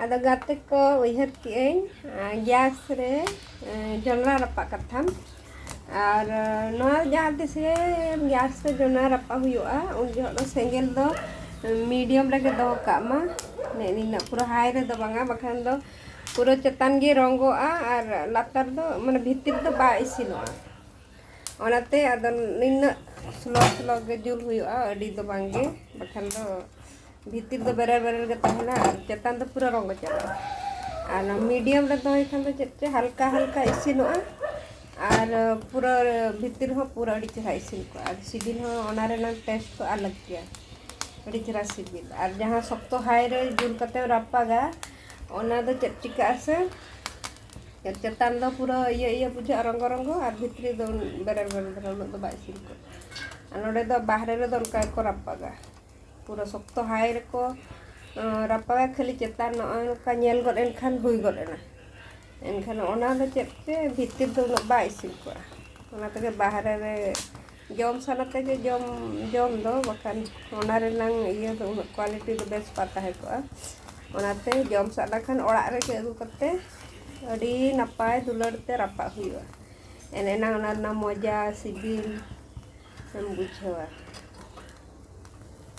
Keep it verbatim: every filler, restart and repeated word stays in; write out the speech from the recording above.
ᱟᱫᱚ ᱜᱟᱛᱮ ᱠᱚ, ᱩᱭᱦᱟᱹᱨ ᱠᱮᱜᱼᱟᱹᱧ, ᱟᱨ ᱜᱮᱥ ᱨᱮ ᱮᱸ, ᱡᱚᱱᱰᱨᱟ ᱨᱟᱯᱟᱜ ᱠᱟᱛᱷᱟ᱾ ᱟᱨ ᱱᱚᱣᱟ ᱡᱟᱦᱟᱸ ᱛᱤᱥ ᱜᱮ ᱜᱮᱥ ᱨᱮ ᱡᱚᱱᱰᱨᱟ ᱨᱟᱯᱟᱜ ᱦᱩᱭᱩᱜᱼᱟ, ᱩᱱ ᱡᱚᱦᱚᱜ ᱫᱚ ᱥᱮᱸᱜᱮᱞ ᱫᱚ ᱢᱤᱰᱤᱭᱟᱢ ᱨᱮᱜᱮ ᱫᱚᱦᱚ ᱠᱟᱜ ᱢᱟ᱾ ᱱᱮ ᱱᱤᱱᱟᱹᱜ ᱯᱩᱨᱟᱹ ᱦᱟᱭ ᱨᱮᱫᱚ ᱵᱟᱝᱟ, ᱵᱟᱠᱷᱟᱱ ᱫᱚ ᱯᱩᱨᱟᱹ ᱪᱮᱛᱟᱱ ᱜᱮ ᱨᱚᱸᱜᱚᱜᱼᱟ ᱟᱨ ᱞᱟᱛᱟᱨ ᱫᱚ, ᱢᱟᱱᱮ, ᱵᱷᱤᱛᱤᱨ ᱫᱚ ᱵᱟᱭ ᱤᱥᱤᱱᱚᱜᱼᱟ᱾ ᱚᱱᱟᱛᱮ ᱟᱫᱚ ᱱᱤᱱᱟᱹᱜ ᱥᱞᱳ ᱥᱞᱳ ᱜᱮ ᱡᱩᱞ ᱦᱩᱭᱩᱜᱼᱟ, ᱟᱹᱰᱤ ᱫᱚ ᱵᱟᱝ ᱜᱮ, ᱵᱟᱠᱷᱟᱱ ᱫᱚ ᱵᱷᱤᱛᱤᱨ ᱫᱚ ᱵᱮᱨᱮᱞ ᱵᱮᱨᱮᱞ ᱜᱮ ᱛᱟᱦᱮᱱᱟ ᱟᱨ ᱪᱮᱛᱟᱱ ᱫᱚ ᱯᱩᱨᱟᱹ ᱨᱚᱸᱜᱚ ᱪᱟᱵᱟᱜᱼᱟ᱾ ᱟᱨ ᱚᱱᱟ ᱢᱤᱰᱤᱭᱟᱢ ᱨᱮ ᱫᱚᱦᱚᱭ ᱠᱷᱟᱱ ᱫᱚ ᱪᱮᱫ ᱪᱚ ᱦᱟᱞᱠᱟ ᱦᱟᱞᱠᱟ ᱤᱥᱤᱱᱚᱜᱼᱟ ᱟᱨ ᱯᱩᱨᱟᱹ ᱵᱷᱤᱛᱤᱨ ᱦᱚᱸ ᱯᱩᱨᱟᱹ ᱟᱹᱰᱤ ᱪᱮᱦᱨᱟ ᱤᱥᱤᱱ ᱠᱚᱜᱼᱟ ᱟᱨ ᱥᱤᱵᱤᱞ ᱦᱚᱸ ᱚᱱᱟ ᱨᱮᱱᱟᱜ ᱴᱮᱥᱴ ᱫᱚ ᱟᱞᱟᱜᱽ ᱜᱮᱭᱟ, ᱟᱹᱰᱤ ᱪᱮᱦᱨᱟ ᱥᱤᱵᱤᱞ᱾ ᱟᱨ ᱡᱟᱦᱟᱸ ᱥᱚᱠᱛᱚ ᱦᱟᱭ ᱨᱮ ᱡᱩᱞ ᱠᱟᱛᱮᱢ ᱨᱟᱯᱟᱜᱟ, ᱚᱱᱟ ᱫᱚ ᱪᱮᱫ ᱪᱤᱠᱟᱹᱜᱼᱟ ᱥᱮ, ᱪᱮᱛᱟᱱ ᱫᱚ ᱯᱩᱨᱟᱹ ᱤᱭᱟᱹ ᱤᱭᱟᱹ ᱵᱩᱡᱷᱟᱹᱜᱼᱟ, ᱨᱚᱸᱜᱚ ᱨᱚᱸᱜᱚ, ᱟᱨ ᱵᱷᱤᱛᱨᱤ ᱫᱚ ᱵᱮᱨᱮᱞ ᱵᱮᱨᱮᱞ ᱫᱷᱟᱨᱟ, ᱩᱱᱟᱹᱜ ᱫᱚ ᱵᱟᱭ ᱤᱥᱤᱱ ᱠᱚᱜᱼᱟ᱾ ᱟᱨ ᱱᱚᱰᱮ ᱫᱚ ᱵᱟᱦᱨᱮ ᱨᱮᱫᱚ ᱚᱱᱠᱟ ᱜᱮᱠᱚ ᱨᱟᱯᱟᱜᱟ, ᱯᱩᱨᱟᱹ ᱥᱚᱠᱛᱚ ᱦᱟᱭ ᱨᱮᱠᱚ ᱨᱟᱯᱟᱜᱟ, ᱠᱷᱟᱹᱞᱤ ᱪᱮᱛᱟᱱ ᱱᱚᱜᱼᱚᱭ ᱱᱚᱝᱠᱟ ᱧᱮᱞ ᱜᱚᱫ ᱮᱱᱠᱷᱟᱱ ᱦᱩᱭ ᱜᱚᱫ ᱮᱱᱟ᱾ ᱮᱱᱠᱷᱟᱱ ᱚᱱᱟ ᱫᱚ ᱪᱮᱫ ᱪᱮ ᱵᱷᱤᱛᱤᱨ ᱫᱚ ᱩᱱᱟᱹᱜ ᱵᱟᱭ ᱤᱥᱤᱱ ᱠᱚᱜᱼᱟ᱾ ᱚᱱᱟ ᱛᱮᱜᱮ ᱵᱟᱦᱨᱮ ᱨᱮ ᱡᱚᱢ ᱥᱟᱱᱟ ᱛᱮᱜᱮ ᱡᱚᱢ, ᱡᱚᱢ ᱫᱚ, ᱵᱟᱠᱷᱟᱱ ᱚᱱᱟ ᱨᱮᱱᱟᱝ ᱤᱭᱟᱹ ᱫᱚ ᱩᱱᱟᱹᱜ ᱠᱳᱣᱟᱞᱤᱴᱤ ᱫᱚ ᱵᱮᱥ ᱵᱟᱝ ᱛᱟᱦᱮᱸ ᱠᱚᱜᱼᱟ᱾ ᱚᱱᱟᱛᱮ ᱡᱚᱢ ᱥᱟᱱᱟ ᱠᱷᱟᱱ ᱚᱲᱟᱜ ᱨᱮᱜᱮ ᱟᱹᱜᱩ ᱠᱟᱛᱮ ᱟᱹᱰᱤ ᱱᱟᱯᱟᱭ ᱫᱩᱞᱟᱹᱲ ᱛᱮ ᱨᱟᱯᱟᱜ ᱦᱩᱭᱩᱜᱼᱟ᱾ ᱮᱱ ᱮᱱᱟᱝ ᱚᱱᱟ ᱨᱮᱱᱟᱜ ᱢᱚᱡᱟ, ᱥᱤᱵᱤᱞ ᱮᱢ ᱵᱩᱡᱷᱟᱹᱣᱟ᱾